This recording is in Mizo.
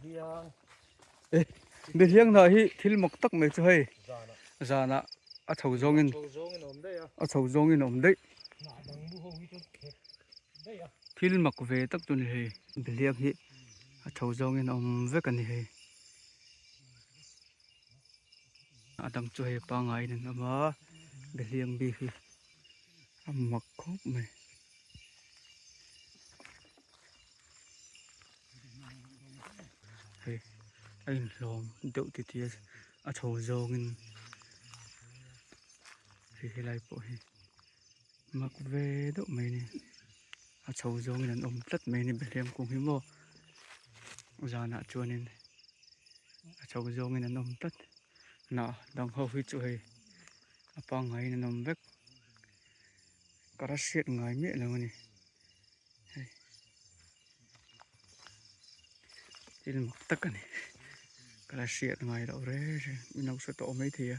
E behliang hnah hi thil mak tak mai chu hei zanah a chho zawngin a chho zawngin a awm daih thil mak ve tak chu a ni hei behliang hi a chho zawngin a awm vek a ni hei a dang chu hei pangaiin an awm a behliang bik hi a mak khawp mai. Hei a inhlawm deuh titi a a chho zawngin hei helai pawh hi mak ve deuh mai a ni a chho zawngin an awm tlat mai a ni behliang kung hi maw zanah chuanin a chho zawngin an awm tlat hnah dang ho hi chu hei a pangngaiin an awm vek ka la hriat ngai miah lo a ni. Hei thil mak tak a ni ka la hriat ngai loh reng reng min lo hre tawh maithei a.